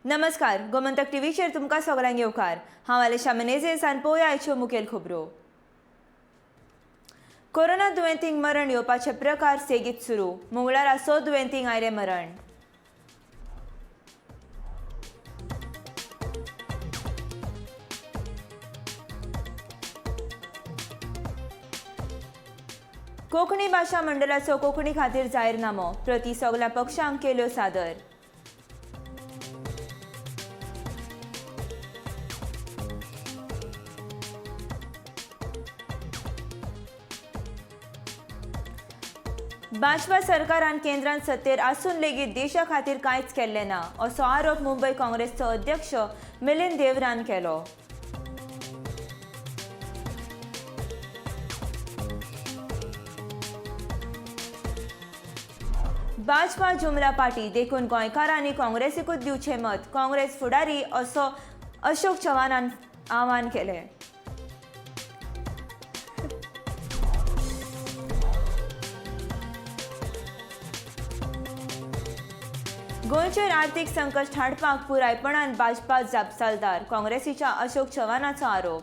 नमस्कार, गोमंतक टीव्हीचेर तुमकां सगळ्यांक येवकार. हांव आलेशा मेनेझेस आनी पळोवया आयच्यो मुखेल खबरो. कोरोना दुयेंतींक मरण येवपाचे प्रकार सेगीत सुरू. मंगळारा 100 दुयेंतींक आयलें मरण. कोंकणी भाशा मंडळाचो कोंकणी खातीर जाहीरनामो प्रती सगळ्या पक्षांक केल्यो सादर. भाजपा सरकारान केंद्रांत सत्तेर आसून लेगीत देशा खातीर कांयच केल्लें ना असो आरोप मुंबय काँग्रेसचो अध्यक्ष मिलिंद देवरान केलो. भाजपा जुमला पार्टी देखून गोंयकारांनी काँग्रेसीकूच दिवचें मत, काँग्रेस फुडारी असो अशोक चव्हाणान आवाहन केलें. गोंयचेर आर्थीक संकश्ट हाडपाक पुरायपणान भाजपा जापसालदार, काँग्रेसीच्या अशोक चव्हाणाचो आरोप.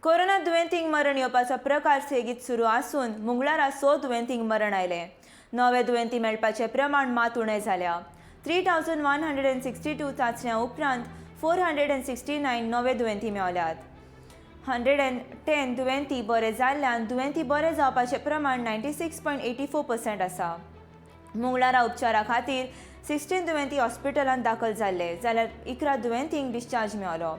कोरोना दुयेंतींक मरण येवपाचो प्रकार सेगीत सुरू आसून मंगळारा 100 दुयेंतींक मरण आयलें. नवे दुयेंती मेळपाचें प्रमाण मात उणें जाल्या. 3162 चांचण्या उपरांत 469 नवे दुयेंती मेवल्यात. 110 दुयेंती बरे जाल्ल्यान दुयेंती बरे जावपाचें प्रमाण 96.84% आसा. मंगळारा उपचारा खातीर 16 दुयेंती हॉस्पिटलांत दाखल जाल्ले जाल्यार 11 दुयेंतींक डिस्चार्ज मेळ्ळो.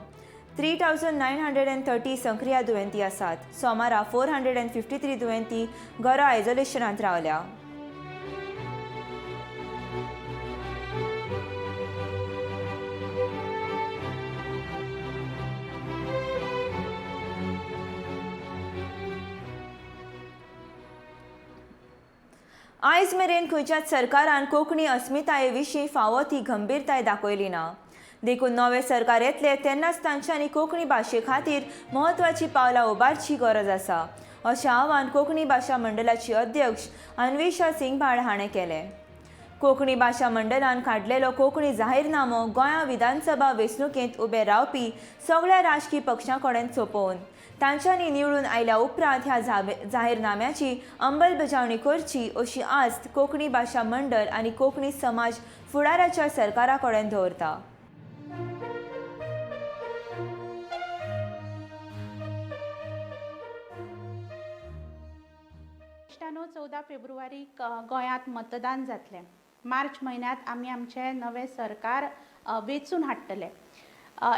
3930 सक्रिय दुयेंती आसात. सोमारा 453 दुयेंती घरा आयसोलेशनांत रावल्या. आयज मेरेन खंयच्याच सरकारान कोंकणी अस्मिताये विशीं फावो ती गंभीरताय दाखयली ना. देखून नवें सरकार येतलें तेन्नाच तांच्यांनी कोंकणी भाशे खातीर म्हत्वाची पावलां उबारची गरज आसा अशें आवाहन कोंकणी भाशा मंडळाची अध्यक्ष अन्वेषा सिंगबाळ हाणें केलें. कोंकणी भाशा मंडळान काडलेलो कोंकणी जाहीरनामो गोंया विधानसभा वेंचणुकेंत उबे रावपी सगळ्या राजकी पक्षां कडेन सोंपोवन तांच्यांनी निवडून आयल्या उपरांत ह्या जाहीरनाम्याची अंमलबजावणी करची अशी आस्त कोंकणी भाशा मंडळ आनी कोंकणी समाज फुडाराच्या सरकारा कडेन दवरता. 14 फेब्रुवारीक गोंयांत मतदान जातलें. मार्च म्हयन्यांत आमी आमचें नवें सरकार वेंचून हाडटले.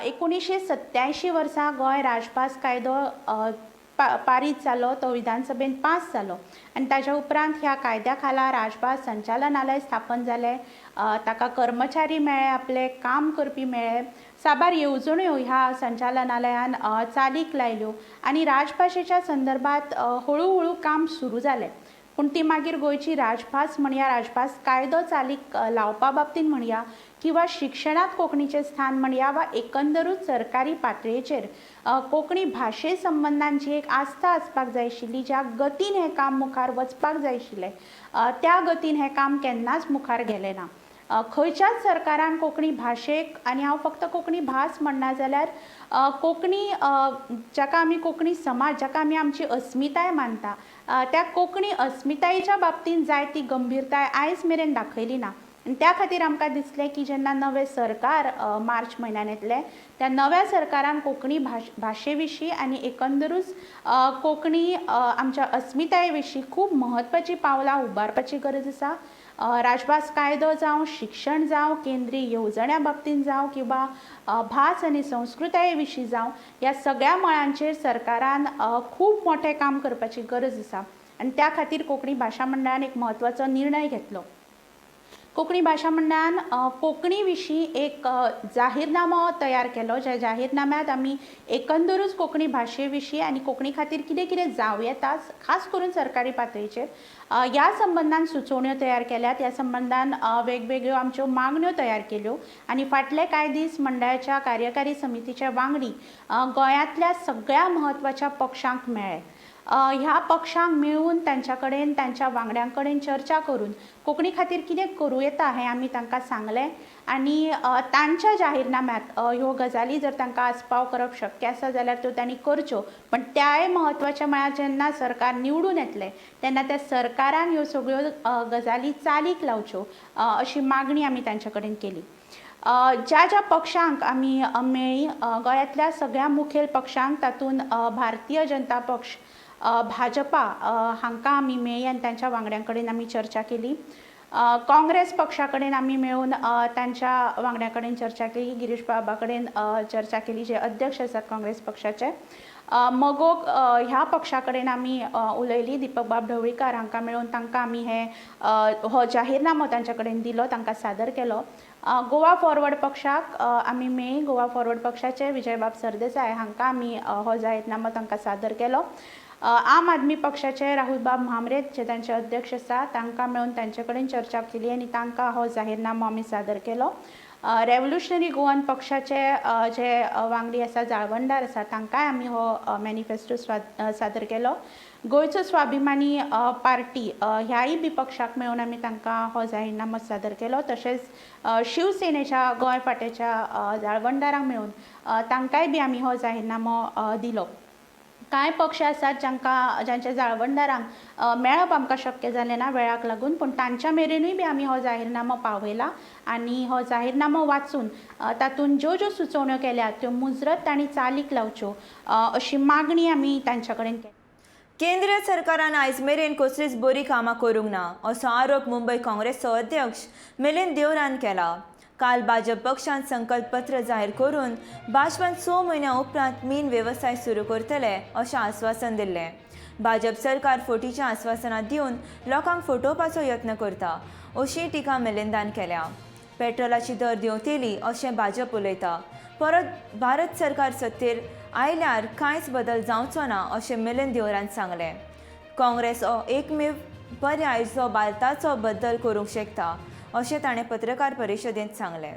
1987 वर्सा गोंय राजभास कायदो पारीत जालो, तो विधानसभेन पास जालो आनी ताज्या उपरांत ह्या कायद्या खाला राजभास संचालनालय स्थापन जालें. ताका कर्मचारी मेळ्ळे, आपले काम करपी मेळ्ळे, साबार येवजण्यो ह्या संचालनालयान चालीक लायल्यो आनी राजभाशेच्या संदर्भात हळू हळू काम सुरू जालें. पूण ती मागीर गोंयची राजभास म्हणया, राजभास कायदो चालीक लावपा बाबतींत म्हणया किंवा शिक्षणांत कोंकणीचें स्थान म्हणया वा एकंदरूच सरकारी पातळेचेर कोंकणी भाशे संबंदान जी एक आस्था आसपाक जाय आशिल्ली, ज्या गतीन हें काम मुखार वचपाक जाय आशिल्लें त्या गतीन हें काम केन्नाच मुखार गेलें ना. खंयच्याच सरकारान कोंकणी भाशेक, आनी हांव फक्त कोंकणी भास म्हणना जाल्यार कोंकणी जाका आमी कोंकणी समाज, जाका आमी आमची अस्मिताय मानता, त्या कोंकणी अस्मितायेच्या बाबतींत जाय ती गंभीरताय आयज मेरेन दाखयली ना. आनी त्या खातीर आमकां दिसलें की जेन्ना नवें सरकार मार्च म्हयन्यान येतलें त्या नव्या सरकारान कोंकणी भाशे विशीं आनी एकंदरूच कोंकणी आमच्या अस्मिताये विशीं खूब म्हत्वाचीं पावलां उबारपाची गरज आसा. राजभास कायदो जावं, शिक्षण जावं, केंद्रीय येवजण्या बाबतींत जावं किंवा भास आनी संस्कृताये विशीं जावं, ह्या सगळ्या मळांचेर सरकारान खूब मोठें काम करपाची गरज आसा आनी त्या खातीर कोंकणी भाशा मंडळान एक म्हत्वाचो निर्णय घेतलो. कोंकणी भाशा मंडळान कोंकणी विशीं एक जाहीरनामो तयार केलो, ज्या जाहीरनाम्यांत आमी एकंदरूच कोंकणी भाशे विशीं आनी कोंकणी खातीर कितें कितें जावं येता, खास करून सरकारी पातळेचेर ह्या संबंदान सुचोवण्यो तयार केल्यात. ह्या संबंदान वेगवेगळ्यो आमच्यो मागण्यो तयार केल्यो आनी फाटले कांय दीस मंडळाच्या कार्यकारी समितीचे वांगडी गोंयांतल्या सगळ्या म्हत्वाच्या पक्षांक मेळ्ळे. ह्या पक्षांक मेळून तांच्या कडेन तांच्या वांगड्यां कडेन चर्चा करून कोंकणी खातीर कितें करूं येता हें आमी तांकां सांगलें आनी तांच्या जाहीरनाम्यांत ह्यो गजाली जर तांकां आस्पाव करप शक्य आसा जाल्यार त्यो तांणी करच्यो. पण त्याय म्हत्वाचें म्हळ्यार जेन्ना सरकार निवडून येतलें तेन्ना त्या सरकारान ह्यो सगळ्यो गजाली चालीक लावच्यो अशी मागणी आमी तांचे कडेन केली. ज्या ज्या पक्षांक आमी मेळ्ळी, गोंयांतल्या सगळ्या मुखेल पक्षांक, तातूंत भारतीय जनता पक्ष, भाजपा हांकां आमी मेळ्ळी आनी तांच्या वांगड्यां कडेन आमी चर्चा केली. काँग्रेस पक्षा कडेन आमी मेळून तांच्या वांगड्यां कडेन चर्चा केली, गिरीश बाबा कडेन चर्चा केली जे अध्यक्ष आसात काँग्रेस पक्षाचे. मगोक ह्या पक्षा कडेन आमी उलयली, दीपक बाब ढवळीकार हांकां मेळून तांकां आमी हे हो जाहीरनामो तांच्या कडेन दिलो, तांकां सादर केलो. गोवा फॉरवर्ड पक्षाक आमी मेळ्ळी, गोवा फॉरवर्ड पक्षाचे विजयबाब सरदेसाय हांकां आमी हो जाहीरनामो तांकां सादर केलो. आम आदमी पक्षाचे राहुलबाब म्हामरे जे तांचे अध्यक्ष आसा तांकां मेळून तांचे कडेन चर्चा केली आनी तांकां हो जाहीरनामो आमी सादर केलो. रेवोल्युशनरी गोवन पक्षाचे जे वांगडी आसा, जाळवणदार आसा, तांकांय आमी हो मॅनिफेस्टो सादर केलो. गोंयचो स्वाभिमानी पार्टी ह्याय बी पक्षाक मेळून आमी तांकां हो जाहीरनामो सादर केलो. तशेंच शिवसेनेच्या गोंय फांट्याच्या जाळवणदारांक मेळून तांकांय बी आमी हो जाहीरनामो दिलो. कांय पक्ष आसात जांकां जांच्या जाळवणदारांक मेळप आमकां शक्य जालें ना वेळाक लागून, पूण तांच्या मेरेनूय बी आमी हो जाहीरनामो पावयला आनी हो जाहीरनामो वाचून तातूंत ज्यो ज्यो सुचोवण्यो केल्यात त्यो मुजरत तांणी चालीक लावच्यो अशी मागणी आमी तांच्या कडेन केली. केंद्रीय सरकारान आयज मेरेन कसलीच बरी कामां करूंक ना असो आरोप मुंबय काँग्रेसचो अध्यक्ष मिलिंद देवरान केला. काल भाजप पक्षान संकल्पपत्र जाहीर करून भाजपान 6 म्हयन्यां उपरांत मीन वेवसाय सुरू करतले अशें आस्वासन दिल्लें. भाजप सरकार फटीचें आस्वासनां दिवन लोकांक फटोवपाचो यत्न करता अशी टिका मिलिंदान केल्या. पेट्रोलाची दर देंवतली अशें भाजप उलयता, परत भारत सरकार सत्तेर आयल्यार कांयच बदल जावचो ना अशें मिलिंद देवरान सांगलें. काँग्रेस हो एकमेव पर्याय जो भारताचो बदल करूंक शकता अशें ताणें पत्रकार परिशदेंत सांगलें.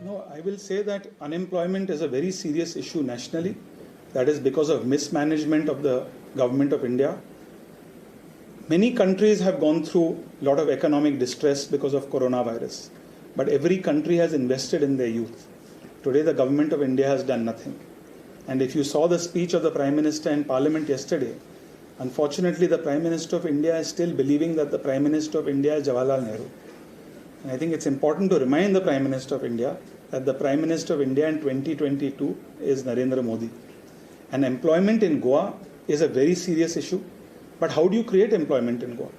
No, I will say that unemployment is a very serious issue nationally. That is because of mismanagement of the government of India. Many countries have gone through a lot of economic distress because of coronavirus. But every country has invested in their youth. Today, the government of India has done nothing. And if you saw the speech of the Prime Minister in Parliament yesterday, unfortunately, the Prime Minister of India is still believing that the Prime Minister of India is Jawaharlal Nehru. And I think it's important to remind the Prime Minister of India that the Prime Minister of India in 2022 is Narendra Modi. And employment in Goa is a very serious issue. But how do you create employment in Goa?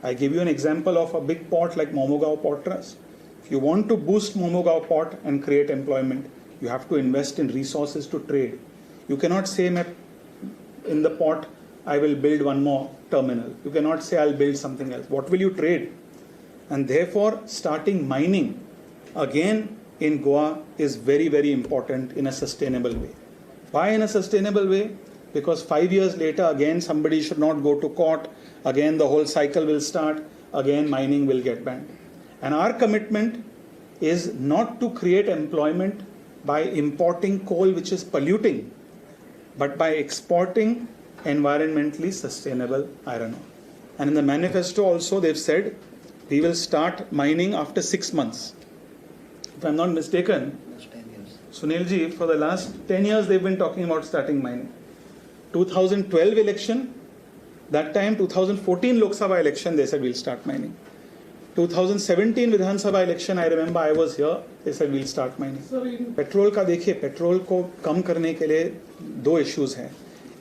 I give you an example of a big port like Mormugao Port Trust. If you want to boost Mormugao Port and create employment, you have to invest in resources to trade. You cannot say in the port, I will build one more terminal. You cannot say I'll build something else. What will you trade? And therefore, starting mining again in Goa is very, very important in a sustainable way. Why in a sustainable way? Because 5 years later, again, somebody should not go to court. Again, the whole cycle will start. Again, mining will get banned. And our commitment is not to create employment by importing coal which is polluting, but by exporting environmentally sustainable iron ore. And in the manifesto also, they've said, we will start mining after 6 months. If I'm not mistaken, Sunil ji, for the last 10 years they've been talking about starting mining. 2012 election, that time 2014 Lok Sabha election, they said we'll start mining. 2017 Vidhan Sabha election, I remember I was here, they said we'll start mining. Petrol का देखिए, petrol को कम करने K लिए 2 issues हैं.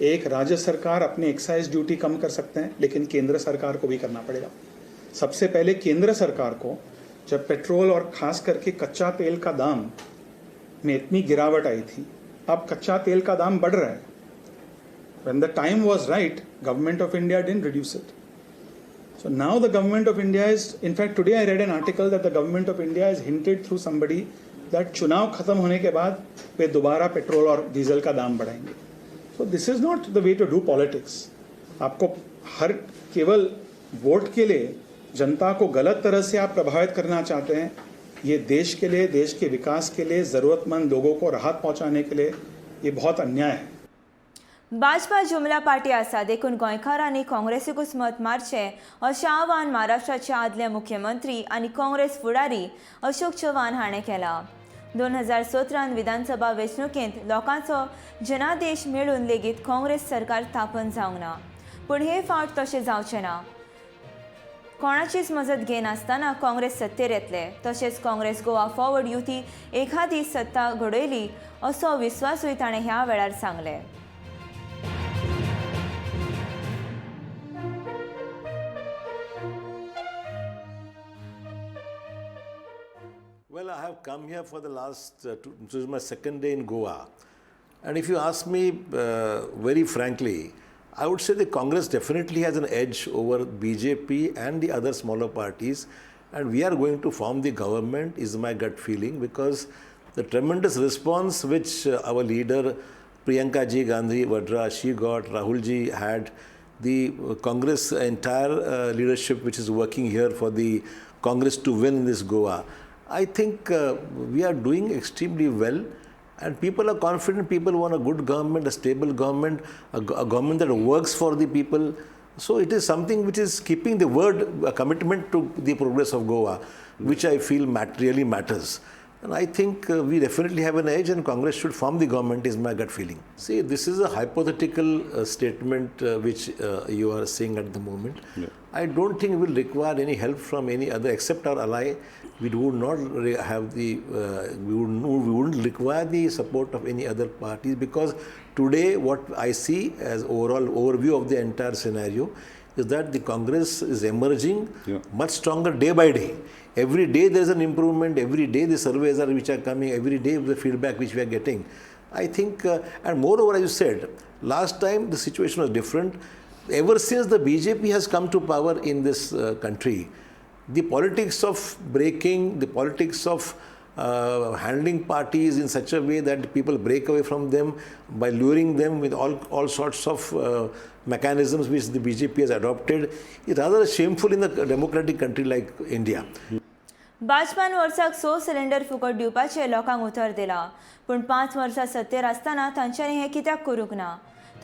एक, राज्य सरकार अपनी excise duty कम कर सकते हैं, लेकिन केंद्र सरकार को भी करना पड़ेगा. सबसे पहले केंद्र सरकार को जब पेट्रोल और खास करके कच्चा तेल का दाम में इतनी गिरावट आई थी, अब कच्चा तेल का दाम बढ़ रहा है. When the time was right, government of India didn't reduce it. So now the government of India is, in fact today I read an article that the government of India has hinted through somebody that चुनाव खत्म होने K बाद वे दोबारा petrol और diesel का दाम बढ़ाएंगे. So this is not the way to do politics. आपको हर केवल वोट के लिए जनता को गलत तरह से आप प्रभावित करना चाहते हैं, ये देश के लिए, देश के विकास के लिए, ज़रूरतमंद लोगों को राहत पहुंचाने के लिए ये बहुत अन्याय है। भाजपा जुमला पार्टी आसा देखून गोंयकारांनी काँग्रेसीकूच मत मारचें अशें आवाहन महाराष्ट्राचे आदले मुख्यमंत्री आनी काँग्रेस फुडारी अशोक चव्हाण हाणें केलां। 2017 विधानसभा वेंचणुकेंत लोकांचो जनादेश मेळून लेगीत काँग्रेस सरकार स्थापन जावंक ना, पूण हे फावट तशें जावचें ना। कोणाचीच मजत घेनासतना काँग्रेस सत्तेर येतले, तशेंच काँग्रेस गोवा फॉरवर्ड युती एखादी सत्ता घडयली असो विस्वासूय ताणें ह्या वेळार सांगलें। Well, I have come here for the last, this is my second day in Goa. And if you ask me very frankly, I would say the Congress definitely has an edge over BJP and the other smaller parties. And we are going to form the government is my gut feeling, because the tremendous response which our leader Priyanka ji Gandhi Vadra, she got, Rahul ji had, the Congress entire leadership which is working here for the Congress to win in this Goa. I think we are doing extremely well, and people are confident. People want a good government, a stable government, a government that works for the people. So it is something which is keeping the word, a commitment to the progress of Goa, which I feel really matters. And I think we definitely have an edge, and Congress should form the government is my gut feeling. See, this is a hypothetical statement which you are saying at the moment. Yeah. I don't think we will require any help from any other except our ally. We would not have the, we wouldn't require the support of any other parties, because today what I see as overall overview of the entire scenario is that the Congress is emerging much stronger day by day. Every day there is an improvement, every day the surveys are which are coming, every day the feedback which we are getting. I think, and moreover, as you said, last time the situation was different. Ever since the BJP has come to power in this country, the politics of breaking, the politics of handling parties in such a way that people break away from them by luring them with all sorts of mechanisms which the BJP has adopted is rather shameful in a democratic country like India. भाजपान वर्साक 6 cylinder फुकट दिवपाचें लोकांक उतर दिलां, पूण 5 वर्सां सत्तेर आसतना तांच्यांनी हें कित्याक करूंक ना?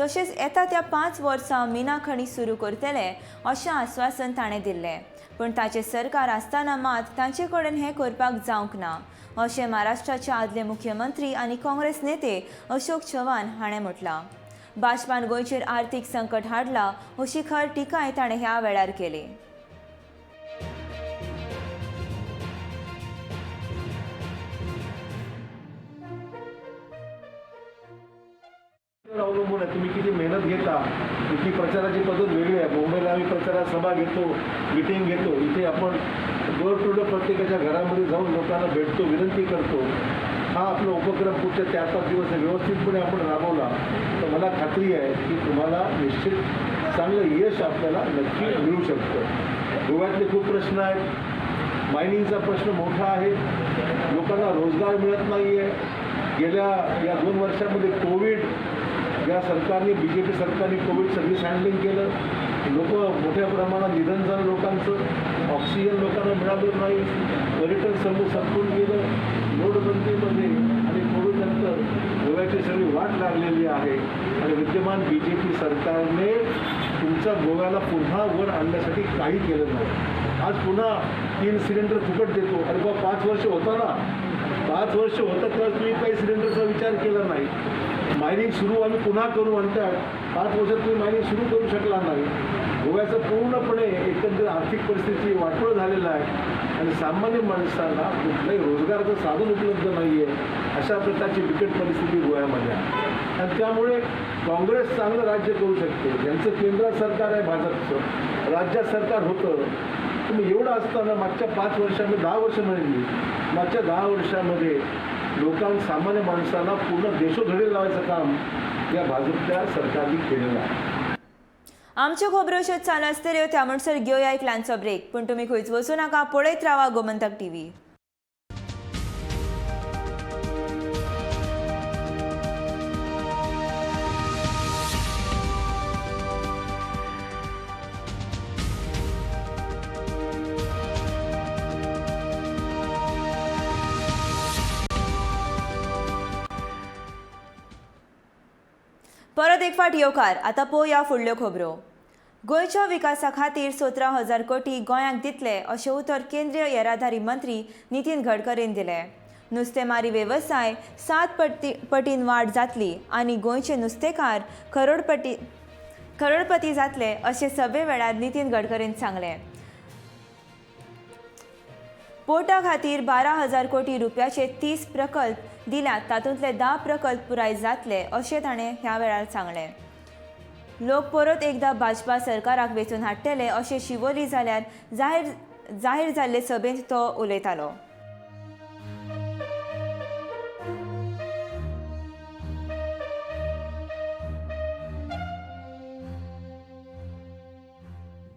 तशेंच येता त्या 5 वर्सां मिना खणी सुरू करतले अशें आस्वासन ताणें दिल्लें, पूण ताचें सरकार आसतना मात तांचे कडेन हें करपाक जावंक ना अशें महाराष्ट्राचे आदले मुख्यमंत्री आनी काँग्रेस नेते अशोक चव्हाण हाणें म्हटलां। भाजपान गोंयचेर आर्थीक संकट हाडलां अशी खर टिकाय ताणें ह्या वेळार केली। अवलंबून आहे तुम्ही किती मेहनत घेता, इथली प्रचाराची पद्धत वेगळी आहे। मुंबईला आम्ही प्रचारात सभा घेतो, मिटिंग घेतो, इथे आपण डोर टू डोर प्रत्येकाच्या घरामध्ये जाऊन लोकांना भेटतो, विनंती करतो। हा आपला उपक्रम पुढच्या 4-5 दिवस व्यवस्थितपणे आपण राबवला तर मला खात्री आहे की तुम्हाला निश्चित चांगलं यश आपल्याला नक्की मिळू शकतं। गोव्यातले खूप प्रश्न आहेत, मायनिंगचा प्रश्न मोठा आहे, लोकांना रोजगार मिळत नाही आहे। गेल्या या 2 वर्षामध्ये कोविड या सरकारने, बी जे पी सरकारने कोविड सर्व्हिस हँडलिंग केलं, लोक मोठ्या प्रमाणात निधन झालं लोकांचं, ऑक्सिजन लोकांना मिळालं नाही, पर्यटन समूह संपून गेलं, नोटबंदीमध्ये आणि कोविडनंतर गोव्याची सगळी वाट लागलेली आहे आणि विद्यमान बी जे पी सरकारने तुमच्या गोव्याला पुन्हा वर आणण्यासाठी काही केलं नाही। आज पुन्हा 3 सिलेंडर फुकट देतो, अरे बा 5 वर्ष होता ना, 5 वर्ष होता तेव्हा तुम्ही काही सिलेंडरचा विचार केला नाही। मायनिंग सुरू आम्ही पुन्हा करू म्हणतात, 5 वर्षात तुम्ही मायनिंग सुरू करू शकला नाही। गोव्याचं पूर्णपणे एकंदरीत आर्थिक परिस्थिती वाटोळ झालेलं आहे आणि सामान्य माणसाला कुठलंही रोजगाराचं साधन उपलब्ध नाही आहे, अशा प्रकारची बिकट परिस्थिती गोव्यामध्ये आहे। आणि त्यामुळे काँग्रेस चांगलं राज्य करू शकते, ज्यांचं केंद्रात सरकार आहे भाजपचं, राज्यात सरकार होतं। तुम्ही एवढं असताना मागच्या 5 वर्षामध्ये 10 वर्ष म्हणली, मागच्या 10 वर्षामध्ये लोकांना, सामान्य माणसाला पूर्ण देशोधडी लावायचं काम या भाजपच्या सरकारने केलेलं आहे। आमच्यो खबरो अश्योच चालू आसतल्यो, त्या म्हणसर घेवया एक ल्हानसो ब्रेक, पूण तुमी खंयच वचूं नाका, पळयत रावा गोमंतक टीव्ही। परत एक फावट येवकार. आतां पळोवया फुडल्यो खबरो. गोंयच्या विकासा खातीर 17,000 कोटी गोंयांक दितले अशें उतर केंद्रीय येरादारी मंत्री नितीन गडकरीन दिलें. नुस्तेमारी वेवसाय 7 पटीन वाड जातली आनी गोंयचे नुस्तेकार करोडपती जातले अशें सभे वेळार नितीन गडकरीन सांगलें. पोर्टा खातीर 12,000 कोटी रुपयाचे 30 प्रकल्प दिल्यात, तातूंतले 10 प्रकल्प पुराय जातले अशें ताणें ह्या वेळार सांगलें. लोक परत एकदा भाजपा सरकाराक वेंचून हाडटले अशें शिवोली जाल्यार जाहीर जाल्ले सभेंत तो उलयतालो.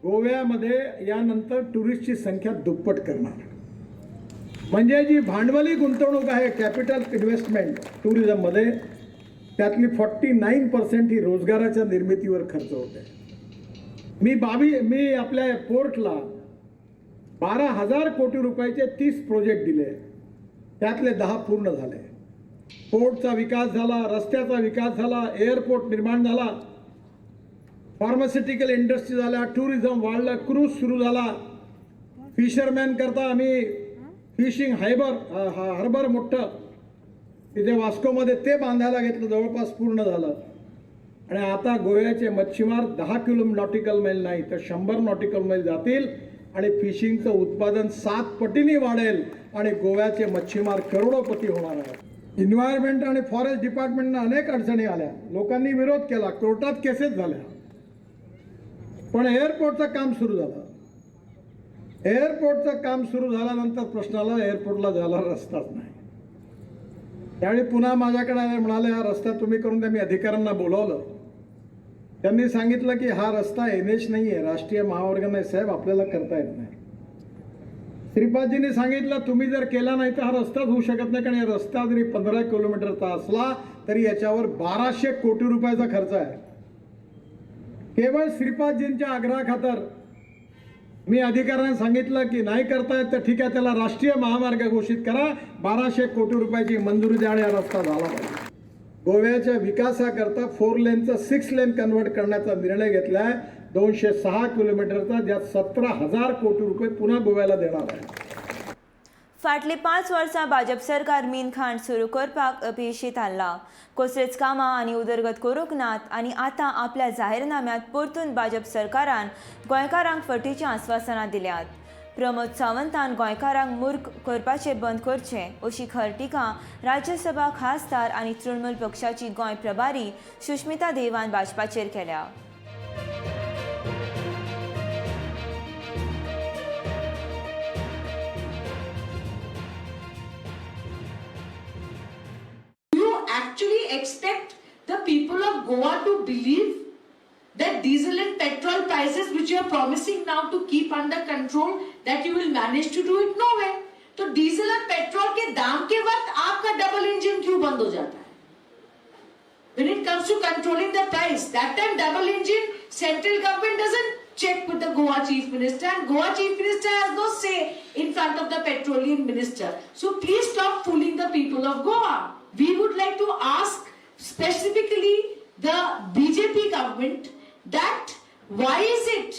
गोव्यामध्ये यानंतर टुरिस्टची संख्या दुप्पट करणार, म्हणजे जी भांडवली गुंतवणूक आहे कॅपिटल इन्व्हेस्टमेंट टुरिझममध्ये त्यातली 49% ही रोजगाराच्या निर्मितीवर खर्च होते. मी आपल्या पोर्टला 12,000 कोटी रुपयाचे 30 प्रोजेक्ट दिले, त्यातले 10 पूर्ण झाले. पोर्टचा विकास झाला, रस्त्याचा विकास झाला, एअरपोर्ट निर्माण झाला, फार्मास्युटिकल इंडस्ट्री झाल्या, टुरिझम वाढलं, क्रूज सुरू झाला, फिशरमॅन करता आम्ही फिशिंग हार्बर मोठं तिथे वास्कोमध्ये ते बांधायला घेतलं, जवळपास पूर्ण झालं. आणि आता गोव्याचे मच्छीमार 10 किलो नॉटिकल मैल नाही तर 100 नॉटिकल मैल जातील आणि फिशिंगचं उत्पादन 7 पटीने वाढेल आणि गोव्याचे मच्छीमार करोडोपती होणार आहेत. इन्व्हायरमेंट आणि फॉरेस्ट डिपार्टमेंटनं अनेक अडचणी आल्या, लोकांनी विरोध केला, कोर्टात केसेस झाल्या, पण एअरपोर्टचं काम सुरू झालं. एअरपोर्टचं काम सुरू झाल्यानंतर प्रश्नाला एअरपोर्टला जायला रस्ताच नाही. त्यावेळी पुन्हा माझ्याकडे आले, म्हणाले हा रस्ता तुम्ही करून द्या. मी अधिकाऱ्यांना बोलावलं, त्यांनी सांगितलं की हा रस्ता NH नाही आहे, राष्ट्रीय महामार्ग नाही साहेब, आपल्याला करता येत नाही. श्रीपादजींनी सांगितलं तुम्ही जर केला नाही तर हा रस्ताच होऊ शकत नाही, कारण हा रस्ता जरी 15 किलोमीटरचा असला तरी याच्यावर 1200 कोटी रुपयाचा खर्च आहे. केवळ श्रीपादजींच्या आग्रहाखातर मी अधिकाऱ्यांना सांगितलं की नाही करता येत तर ठीक आहे, त्याला राष्ट्रीय महामार्ग घोषित करा, 1200 कोटी रुपयाची मंजुरी द्या आणि हा रस्ता झाला पाहिजे. गोव्याच्या विकासाकरता 4 लेनचा 6 लेन कन्व्हर्ट करण्याचा निर्णय घेतला आहे, 206 किलोमीटरचा, ज्यात 17,000 कोटी रुपये पुन्हा गोव्याला देणार आहे. फाटली 5 वर्सां भाजप सरकार मीन खाण सुरू करपाक अपेशी थारला. कसलेच कामां आनी उदरगत करूंक नात आनी आतां आपल्या जाहीरनाम्यांत परतून भाजप सरकारान गोंयकारांक फटीचीं आस्वासनां दिल्यात. प्रमोद सावंतान गोंयकारांक मूर्ख करपाचें बंद करचें अशी खर टिका राज्यसभा खासदार आनी तृणमूल पक्षाची गोंय प्रभारी सुष्मिता देवान भाजपाचेर केल्या. Actually expect the people of Goa to believe that diesel and petrol prices which you are promising now to keep under control, that you will manage to do it? No way. तो diesel और petrol K दाम K वक्त आपका double engine क्यों बंद हो जाता है? When it comes to controlling the price, that time double engine, central government doesn't check with the Goa chief minister, and Goa chief minister has no say in front of the petroleum minister. So please stop fooling the people of Goa. We would like to ask specifically the BJP government that why is it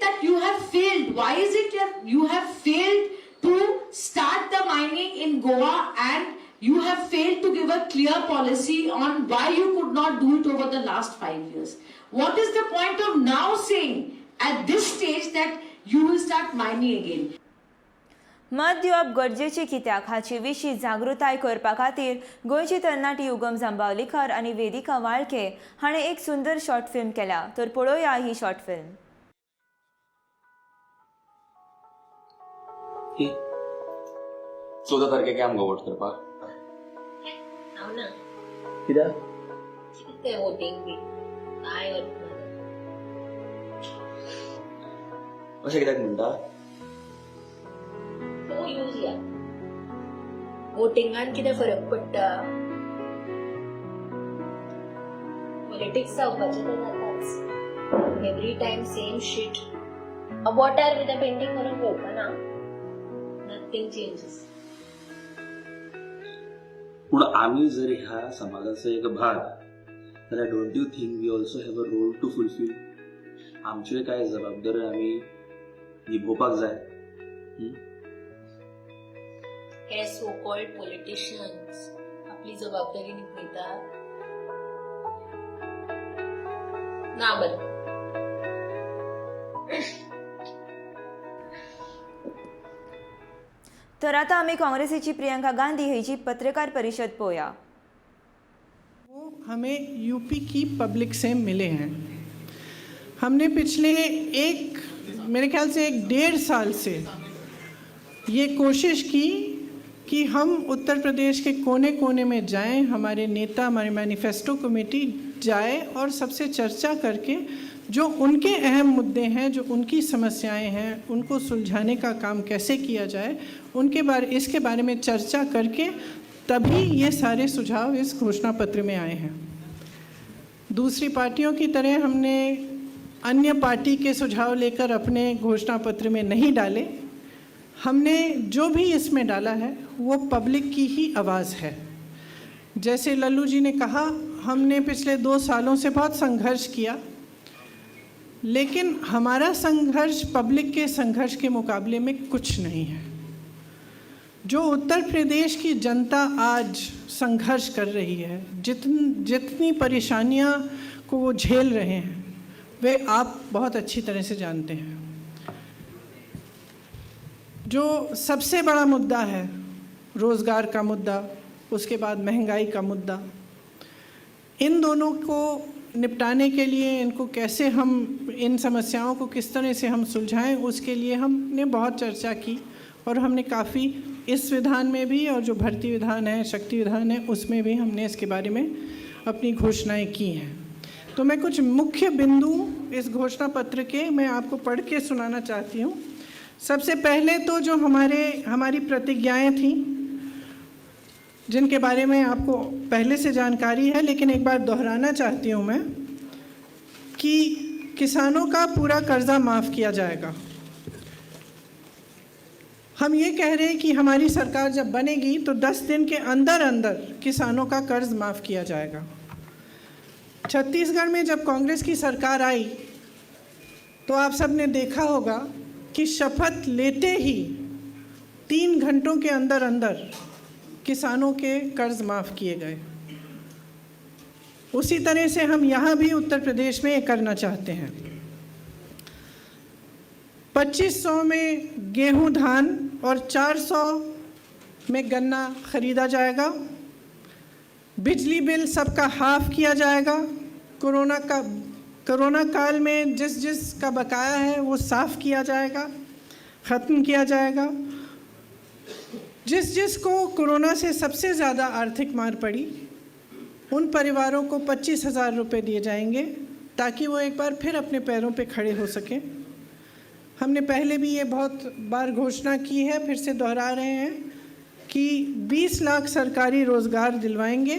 that you have failed? Why is it that you have failed to start the mining in Goa, and you have failed to give a clear policy on why you could not do it over the last 5 years? What is the point of now saying at this stage that you will start mining again? मत दिवप गरजेचें कित्याक हाचे विशीं जागृताय करपा खातीर गोंयची तरणाटी उगम जांबावलीकर आनी वेदिका वाळके हाणें एक सुंदर शॉर्ट फिल्म केल्या. तर पळोवया ही शॉर्ट फिल्म. 14 तारखेक आमकां वोट करपाक हांव ना. कित्याक? कितें तें वोटींग बी काय अर्थ ना. अशें कित्याक म्हणटा? नो यूज या वोटिंगान कितें फरक पडटा? पॉलिटिक्स जावपाचें तें जाताच. Every time same sheet. बोटार बी तें पेंटींग करून घेवपाना, नथींग चेंजीस. पूण आमी जर ह्या समाजाचो एक भाग जाल्यार don't you think we also have a role to fulfil? आमच्योय कांय जबाबदाऱ्यो आमी निभोवपाक जाय. हे सो कॉल्ड पॉलिटिशियन्स आपली जबाबदारी निभयतात ना? बरें. तर आतां आमी काँग्रेसीची प्रियंका गांधी हेची पत्रकार परिशद पळोवया. वो हमें यूपी की पब्लिक से मिले हैं. हमने पिछले एक, मेरे ख्याल से 1-1.5 साल से ये कोशिश की कि हम उत्तर प्रदेश के कोने कोने में जाएं, हमारे नेता, हमारे मैनिफेस्टो कमेटी जाए और सबसे चर्चा करके जो उनके अहम मुद्दे हैं, जो उनकी समस्याएं हैं, उनको सुलझाने का काम कैसे किया जाए, उनके बारे इसके बारे में चर्चा करके तभी ये सारे सुझाव इस घोषणा पत्र में आए हैं. दूसरी पार्टियों की तरह हमने अन्य पार्टी के सुझाव लेकर अपने घोषणा पत्र में नहीं डाले. हमने जो भी इसमें डाला है वो पब्लिक की ही आवाज़ है. जैसे लल्लू जी ने कहा, हमने पिछले 2 सालों से बहुत संघर्ष किया, लेकिन हमारा संघर्ष पब्लिक के संघर्ष के मुकाबले में कुछ नहीं है. जो उत्तर प्रदेश की जनता आज संघर्ष कर रही है, जितनी परेशानियां को वो झेल रहे हैं, वे आप बहुत अच्छी तरह से जानते हैं. जो सबसे बड़ा मुद्दा है रोज़गार का मुद्दा, उसके बाद महंगाई का मुद्दा, इन दोनों को निपटाने के लिए, इनको कैसे हम, इन समस्याओं को किस तरह से हम सुलझाएं, उसके लिए हमने बहुत चर्चा की और हमने काफ़ी इस विधान में भी और जो भर्ती विधान है, शक्ति विधान है, उसमें भी हमने इसके बारे में अपनी घोषणाएं की हैं. तो मैं कुछ मुख्य बिंदु इस घोषणा पत्र के मैं आपको पढ़ के सुनाना चाहती हूँ. सबसे पहले तो जो हमारी प्रतिज्ञाएँ थीं, जिनके बारे में आपको पहले से जानकारी है, लेकिन एक बार दोहराना चाहती हूँ मैं, कि किसानों का पूरा कर्जा माफ़ किया जाएगा. हम ये कह रहे हैं कि हमारी सरकार जब बनेगी तो 10 दिन के अंदर अंदर किसानों का कर्ज माफ़ किया जाएगा. छत्तीसगढ़ में जब कांग्रेस की सरकार आई तो आप सब ने देखा होगा कि शपथ लेते ही 3 घंटों के अंदर अंदर किसानों के कर्ज माफ़ किए गए. उसी तरह से हम यहाँ भी उत्तर प्रदेश में ये करना चाहते हैं. 2500 में गेहूं धान और 400 में गन्ना खरीदा जाएगा. बिजली बिल सबका हाफ किया जाएगा. कोरोना काल में जिस जिस का बकाया है वो साफ़ किया जाएगा, ख़त्म किया जाएगा. जिस जिस को कोरोना से सबसे ज़्यादा आर्थिक मार पड़ी, उन परिवारों को 25,000 रुपये दिए जाएंगे ताकि वो एक बार फिर अपने पैरों पे खड़े हो सकें. हमने पहले भी ये बहुत बार घोषणा की है, फिर से दोहरा रहे हैं कि 20 लाख सरकारी रोज़गार दिलवाएंगे.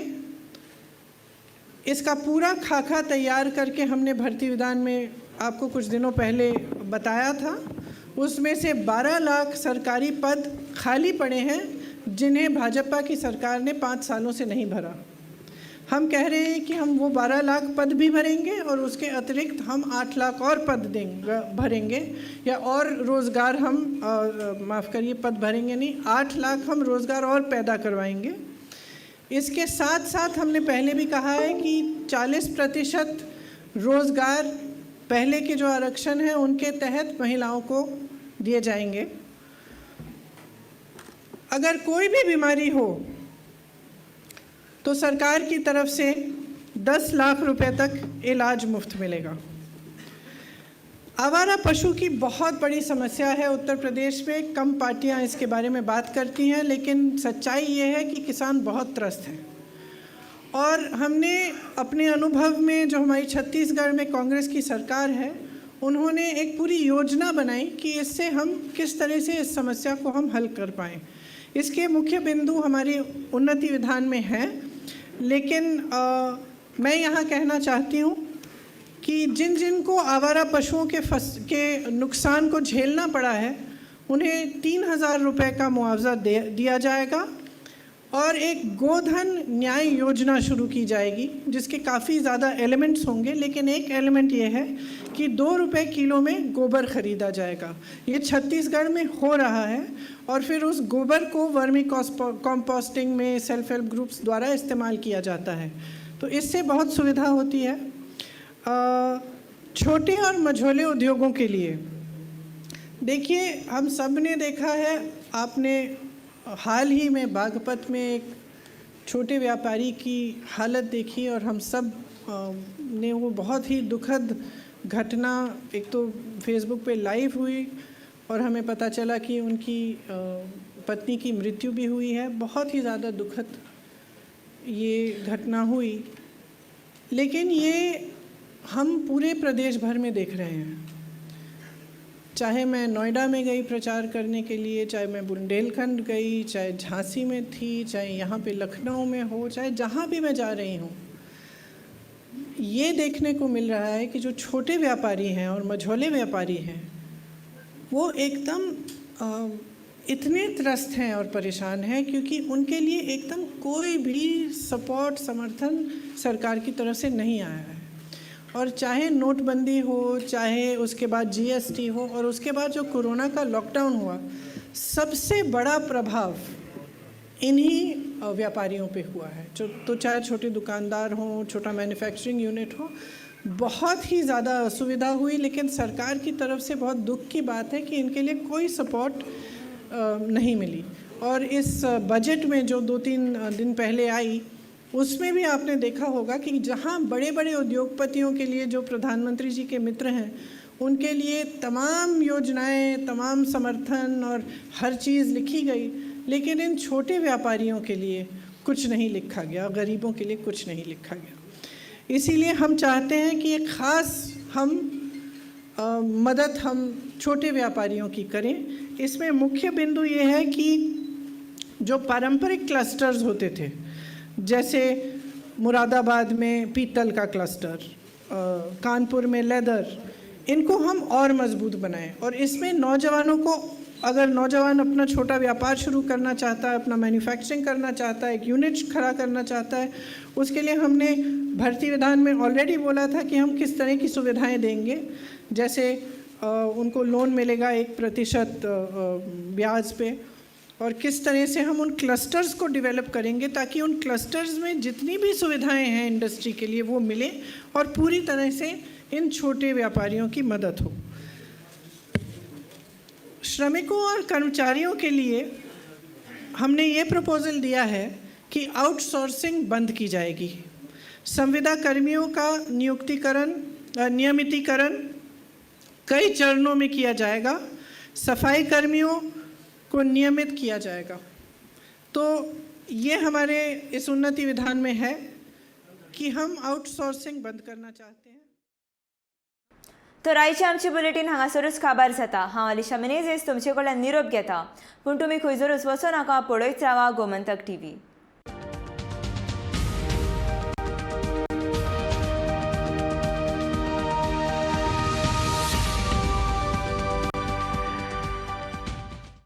इसका पूरा खाका तैयार करके हमने भर्ती विधान में आपको कुछ दिनों पहले बताया था. उसमें से 12 लाख सरकारी पद खाली पड़े हैं, जिन्हें भाजपा की सरकार ने 5 सालों से नहीं भरा. हम कह रहे हैं कि हम वो 12 लाख पद भी भरेंगे और उसके अतिरिक्त हम 8 लाख और पद देंगे, भरेंगे, या और रोज़गार हम, माफ़ करिए, पद भरेंगे नहीं, 8 लाख हम रोज़गार और पैदा करवाएंगे. इसके साथ साथ हमने पहले भी कहा है कि 40% रोज़गार पहले के जो आरक्षण हैं उनके तहत महिलाओं को दिए जाएंगे. अगर कोई भी बीमारी हो तो सरकार की तरफ से 10 लाख रुपए तक इलाज मुफ्त मिलेगा. आवारा पशु की बहुत बड़ी समस्या है उत्तर प्रदेश में. कम पार्टियां इसके बारे में बात करती हैं, लेकिन सच्चाई ये है कि किसान बहुत त्रस्त हैं. और हमने अपने अनुभव में, जो हमारी छत्तीसगढ़ में कांग्रेस की सरकार है, उन्होंने एक पूरी योजना बनाई कि इससे हम किस तरह से इस समस्या को हम हल कर पाएँ. इसके मुख्य बिंदु हमारी उन्नति विधान में हैं, लेकिन मैं यहाँ कहना चाहती हूँ कि जिन जिन को आवारा पशुओं के नुकसान को झेलना पड़ा है, उन्हें 3,000 रुपये का मुआवजा दिया जाएगा और एक गोधन न्याय योजना शुरू की जाएगी, जिसके काफ़ी ज़्यादा एलिमेंट्स होंगे, लेकिन एक एलिमेंट ये है कि 2 रुपये किलो में गोबर खरीदा जाएगा। ये छत्तीसगढ़ में हो रहा है और फिर उस गोबर को वर्मी कॉम्पोस्टिंग में सेल्फ हेल्प ग्रुप्स द्वारा इस्तेमाल किया जाता है, तो इससे बहुत सुविधा होती है। छोटे और मझोले उद्योगों के लिए, देखिए, हम सब ने देखा है, आपने हाल ही में बागपत में एक छोटे व्यापारी की हालत देखी और हम सब ने वो बहुत ही दुखद घटना, एक तो फेसबुक पे लाइव हुई और हमें पता चला कि उनकी पत्नी की मृत्यु भी हुई है। बहुत ही ज़्यादा दुखद ये घटना हुई, लेकिन ये हम पूरे प्रदेश भर में देख रहे हैं। चाहे मैं नोएडा में गई प्रचार करने के लिए, चाहे मैं बुंदेलखंड गई, चाहे झांसी में थी, चाहे यहाँ पे लखनऊ में हो, चाहे जहाँ भी मैं जा रही हूँ, ये देखने को मिल रहा है कि जो छोटे व्यापारी हैं और मझोले व्यापारी हैं, वो एकदम इतने त्रस्त हैं और परेशान हैं, क्योंकि उनके लिए एकदम कोई भी सपोर्ट, समर्थन सरकार की तरफ से नहीं आया है। और चाहे नोटबंदी हो, चाहे उसके बाद जीएसटी हो और उसके बाद जो कोरोना का लॉकडाउन हुआ, सबसे बड़ा प्रभाव इन्हीं व्यापारियों पे हुआ है। जो तो चाहे छोटे दुकानदार हों, छोटा मैन्युफैक्चरिंग यूनिट हो, बहुत ही ज़्यादा असुविधा हुई। लेकिन सरकार की तरफ से बहुत दुख की बात है कि इनके लिए कोई सपोर्ट नहीं मिली। और इस बजट में जो 2-3 दिन पहले आई, उसमें भी आपने देखा होगा कि जहाँ बड़े बड़े उद्योगपतियों के लिए, जो प्रधानमंत्री जी के मित्र हैं, उनके लिए तमाम योजनाएं, तमाम समर्थन और हर चीज़ लिखी गई, लेकिन इन छोटे व्यापारियों के लिए कुछ नहीं लिखा गया, गरीबों के लिए कुछ नहीं लिखा गया। इसीलिए हम चाहते हैं कि एक ख़ास हम मदद हम छोटे व्यापारियों की करें। इसमें मुख्य बिंदु ये है कि जो पारंपरिक क्लस्टर्स होते थे, जैसे मुरादाबाद में पीतल का क्लस्टर, कानपुर में लेदर, इनको हम और मजबूत बनाएं। और इसमें नौजवानों को, अगर नौजवान अपना छोटा व्यापार शुरू करना चाहता है, अपना मैन्युफैक्चरिंग करना चाहता है, एक यूनिट खड़ा करना चाहता है, उसके लिए हमने भर्ती विधान में ऑलरेडी बोला था कि हम किस तरह की सुविधाएं देंगे। जैसे उनको लोन मिलेगा 1% ब्याज पे और किस तरह से हम उन क्लस्टर्स को डेवलप करेंगे ताकि उन क्लस्टर्स में जितनी भी सुविधाएं हैं इंडस्ट्री के लिए, वो मिले और पूरी तरह से इन छोटे व्यापारियों की मदद हो। श्रमिकों और कर्मचारियों के लिए हमने ये प्रपोजल दिया है कि आउटसोर्सिंग बंद की जाएगी, संविदा कर्मियों का नियुक्तिकरण, नियमितीकरण कई चरणों में किया जाएगा, सफाई कर्मियों को नियमित किया जाएगा। तो ये हमारे इस उन्नति विधान में है कि हम आउटसोर्सिंग बंद करना चाहते हैं। तर आयचे आमचे बुलेटीन हांगासरूच काबार जाता। हांव अलिशा मिनेझीस तुमचे कडल्यान निरोप घेता, पूण तुमी खंयसरूच वचो नाका, पळयत रावा गोमंतक टीव्ही।